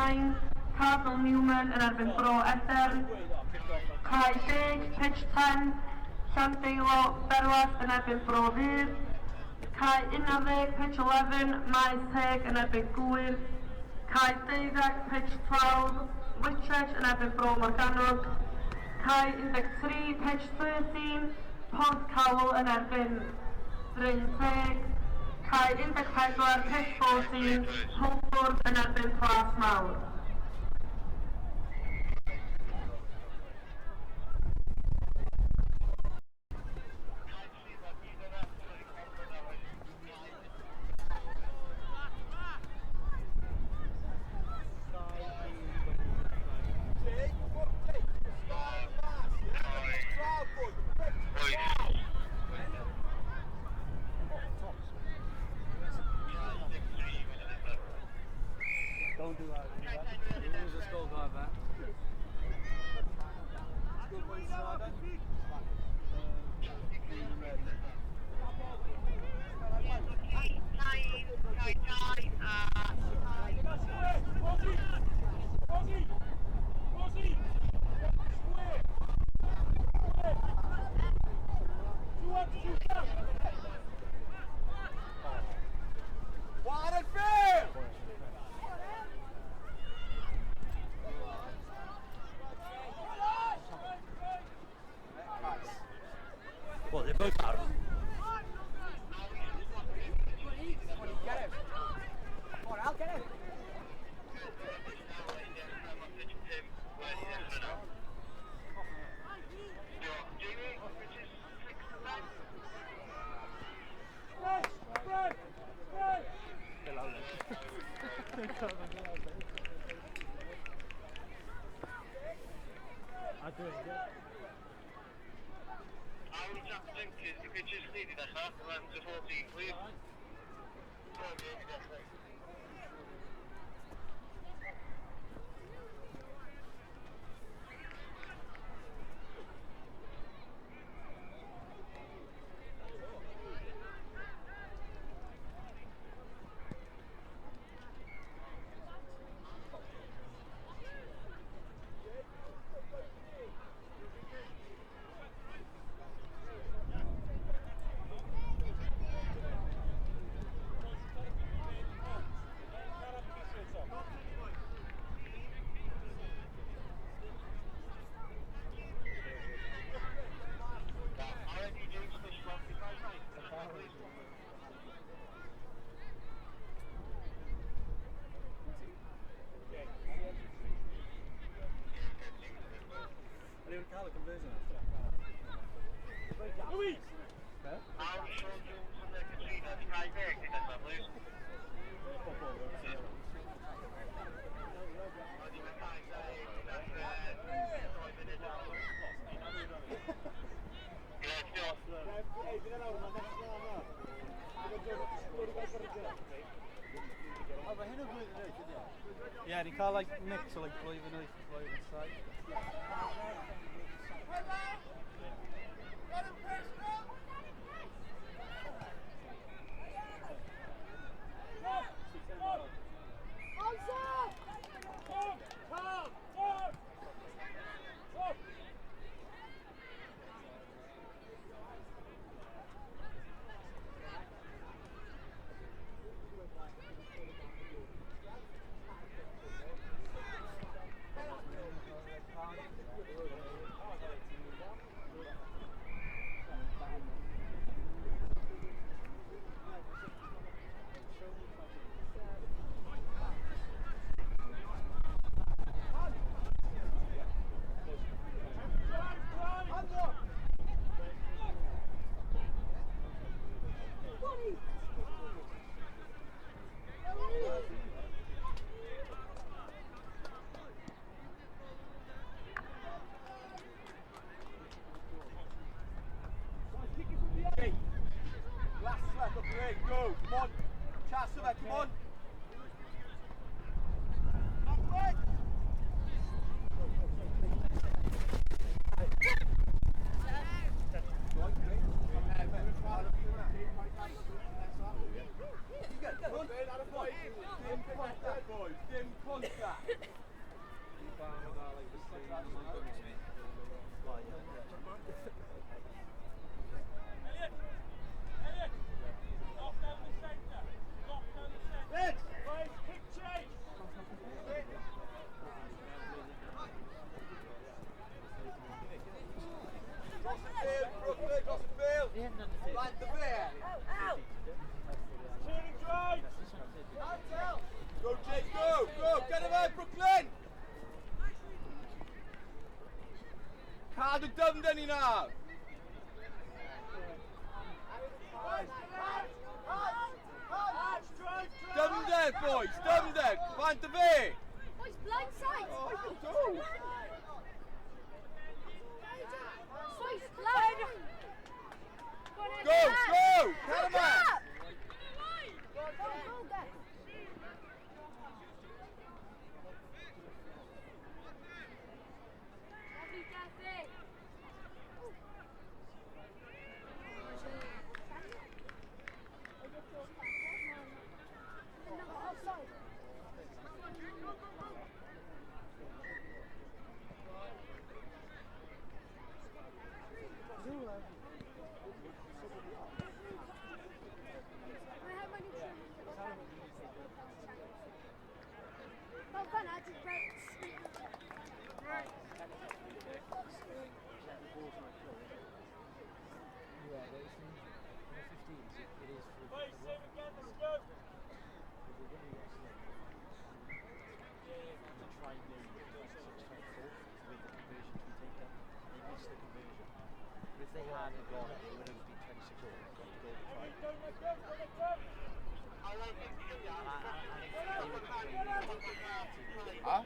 9, Cardinal Newman yn erbyn Bro Edern. Cae 10, pitch 10, Llandeilo Berwas yn erbyn Bro Fydd. Cae 11, pitch 11, Maes Teg yn erbyn Gŵyr. Cae 12, pitch 12, Whitchurch yn erbyn Bro Morgannwg. Cae 13, pitch 13, Porthcawl yn erbyn Bryn Teg. Cae 14, pitch 14, Hwlffordd yn erbyn Plas Mawr. Don't do that. You lose a scorecard that. Good point, Sada. Green and red. Wide and fair! Well, they're both out. Get him. Come on, Al, get him. I do it, yeah. Aaron Jack Jenkins, if you just needed that, 11 to 14, please. Already James Fish, please. Anyone cael y conversion after that? Aaron Sean Jones and Katrina, Kai Beg, please. Football, Oh, mae hyn yn blwyddyn wyth, ydy o? Yeah, ni'n cael like mix o like blwyddyn wyth a blwyddyn saith. Go, Jake, go! Go! Get him out, Brooklyn! Cadw dyfnder ni nawr! Dyfnder, boys! Dyfnder! Bant y fe! Boys, blind side! Oh, go! Boys, blind! Go! Go! Caravan! Go, go, go! If they hadn't gone, it would have been 26 all. Got to go to try. Huh?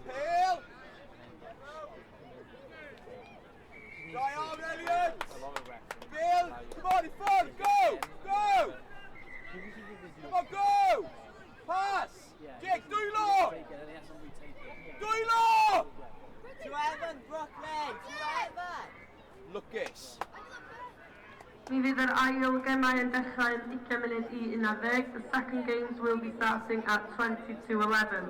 Pale! Try arm, Elliot! Bill! Come on, in front! Go! Go! Come on, go! Pass! Jake, dwylo! Dwylo! To Evan, Brooklyn! To Evan! Lwcus. Mi fydd yr ail gemau yn dechrau yn 10:40. The second games will be starting at 10:40.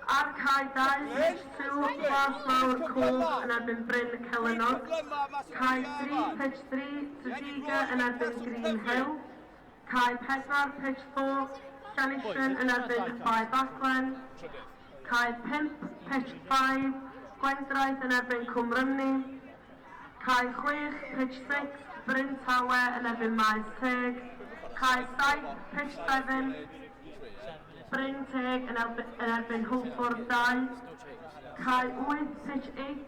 Ar cae 2, pitch 2, Plas Mawr Coch yn erbyn Bryn Celynog. Cae 3, pitch 3, Tredegar yn erbyn Green Hill. Cae 4, pitch 4, Llanishen yn erbyn Bae Baglan. Cae 5, pitch 5, Gwendraeth yn erbyn Cwm Rhymni. Cae 6, pitch 6, Bryn Tawe yn erbyn Maes Teg. Cae 7, pitch 7, Bryn Teg yn erbyn Hwlffordd 2. Cae 8, pitch 8,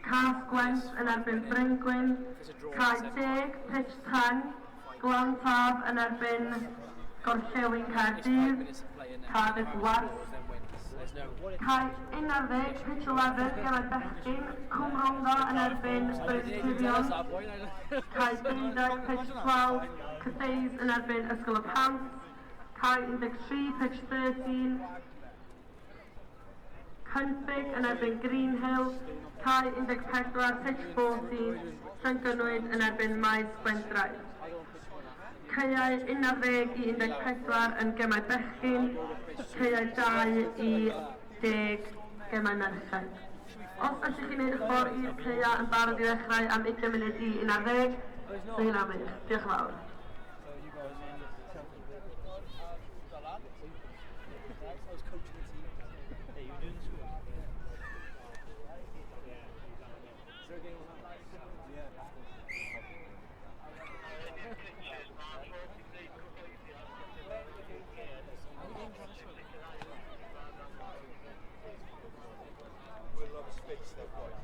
Cas Gwent yn erbyn Bryngwyn. Cae 10, pitch 10, Glan Taf yn erbyn Gorllewin Caerdydd. Cardiff West. Cae 11, pitch 11, gemau bechgyn, Cwm Rhondda yn erbyn Bryntirion. Cae 12, pitch 12, Cathays yn erbyn Ysgol y Pant. Cae 13, pitch 13, Cynffig yn erbyn Greenhill. Cae 14, pitch 14, Llangynwyd yn erbyn Maes Gwendraeth. Caeau 11 i 14 yn gemau bechgyn, caeau 2 i 10 gemau merched. Os ydych chi'n gwneud y ffordd i'r caeau yn barod i ddechrau am 10:40, so hynna'n wych. Diolch yn fawr. I was coaching the team. Hey, you doing the school? Is there a game on now? Yeah. We'll have a space there, boys.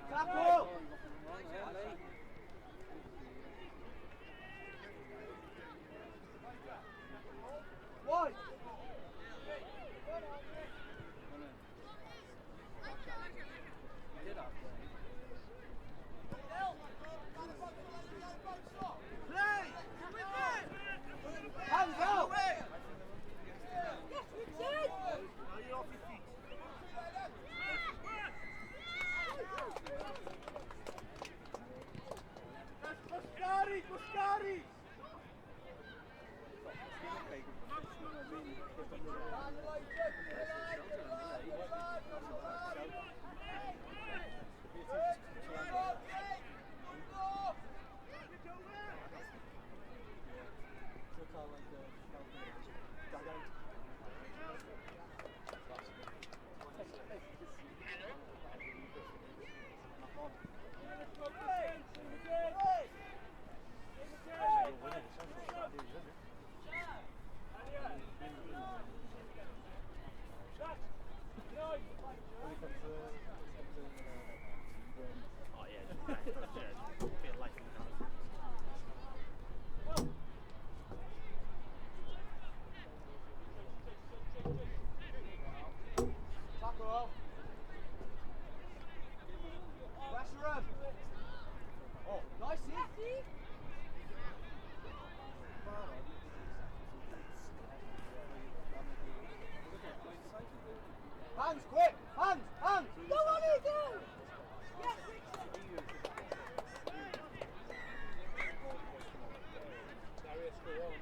Tackle! Wide! Play! Hands out! Yes, Richard! Now you're off your feet. Muscari! Oh yeah, feel like Tackle! Pressure him! Oh, nice hit! Hands, quick! Hands! Hands! Go on, Ethan! Yes, Richard! Darius, go on.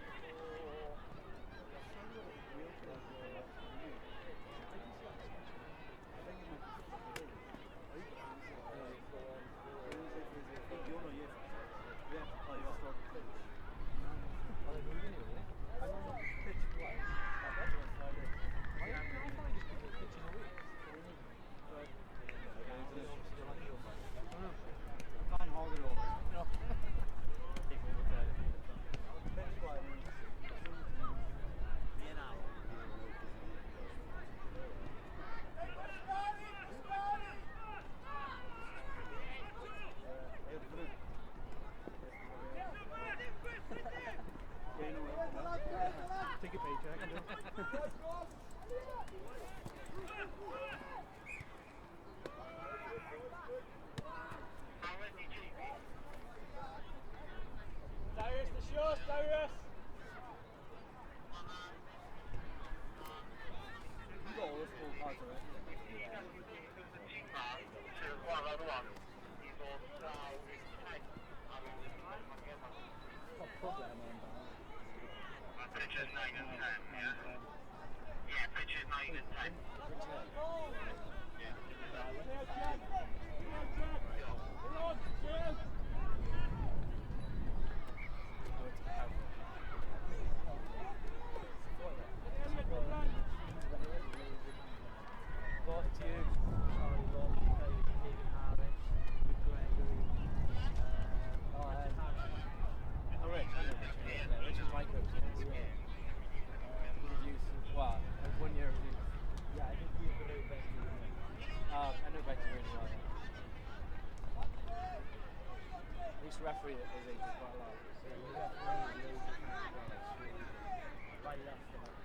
Can't hold it all. Take a paycheck. Darius, the short, Darius! You got all the full cards already. Pitches 9 and 10, yeah? Yeah, pitches 9 and 10. Got to you, Charlie Long, David Harris, Luke Gregory, Richard Harris. Oh, Rich, I know Rich. Yeah, Rich is my coach. Yeah. He's a youth, well, like 1 year of youth. Yeah, I think he's the very best. I know Becky really well. I used to referee at his age quite a lot. Yeah, he refereed loads of times as well, like I left about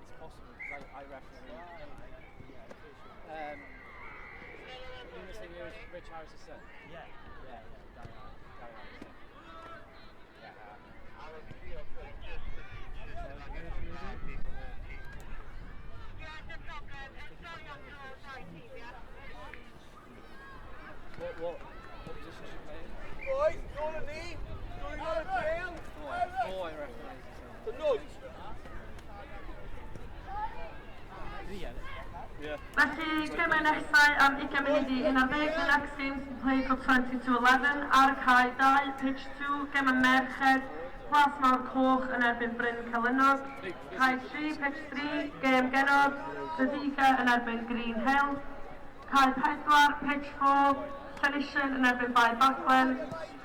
It's possible because I referee. Yeah, I'm pretty sure. In the same year as Rich Harris' son. Yeah, yeah, Gary Harris. Gary Harris. Yeah. What position should you play in? Boys, go on a knee! Going on a tail! Four, I recognise his name. The nudge! Did he get it? Yeah. Felly, gemau nesau am 20 munud i 11, the next games to play for 20 to 11, ar y cae 2, pitch 2, gemau merched, Plas Mawr Coch yn erbyn Bryn Celynog, cae 3, pitch 3, gêm genod, Tredegar yn erbyn Green Hill, cae 4, pitch 4, Llanisien yn erbyn Bae Baglen,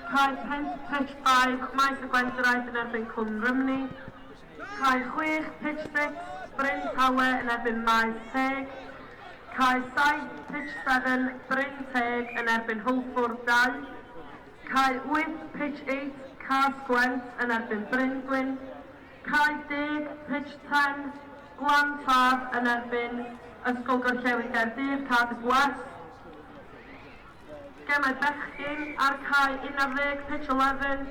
cae 5, pitch 5, Maes y Gwendraeth yn erbyn Cwm Rhymni, cae 6, pitch 6, Bryn Tawe yn erbyn Maes Teg, Cae 7, pitch 7, Bryn Teg yn erbyn Hwlffordd 2. Cae 8, pitch 8, Cas-gwent yn erbyn Bryngwyn. Cae 10, pitch 10, Glan Taf yn erbyn Ysgol Gorllewin Gaerdydd, Cardiff West. Gemau bechgyn ar cae 11, pitch 11,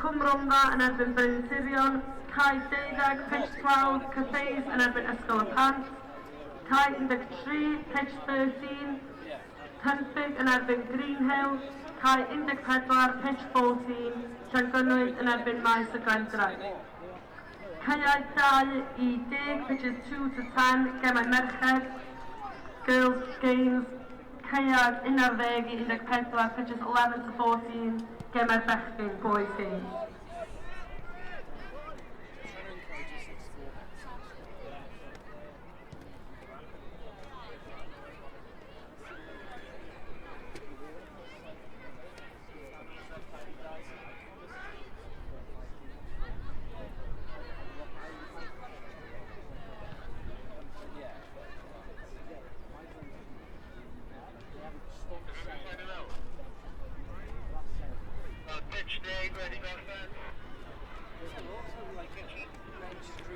Cwm Rhondda yn erbyn Bryn Tirion. Cae 12, pitch 12, Cathays yn erbyn Ysgol y Pant. Cae 13, pitch 13, Cynffig yn erbyn Greenhill. Cae 14, pitch 14, Llangynwyd yn erbyn Maes y Gwendraeth. Caeau 2 i 10, pitches 2 to 10, gemau merched, girls games, caeau 11 i 14, pitches 11 to 14, gemau bechgyn, boys games. Trying to encourage us to explore that. Yeah. Pitch day, ready, go, Also, like, bench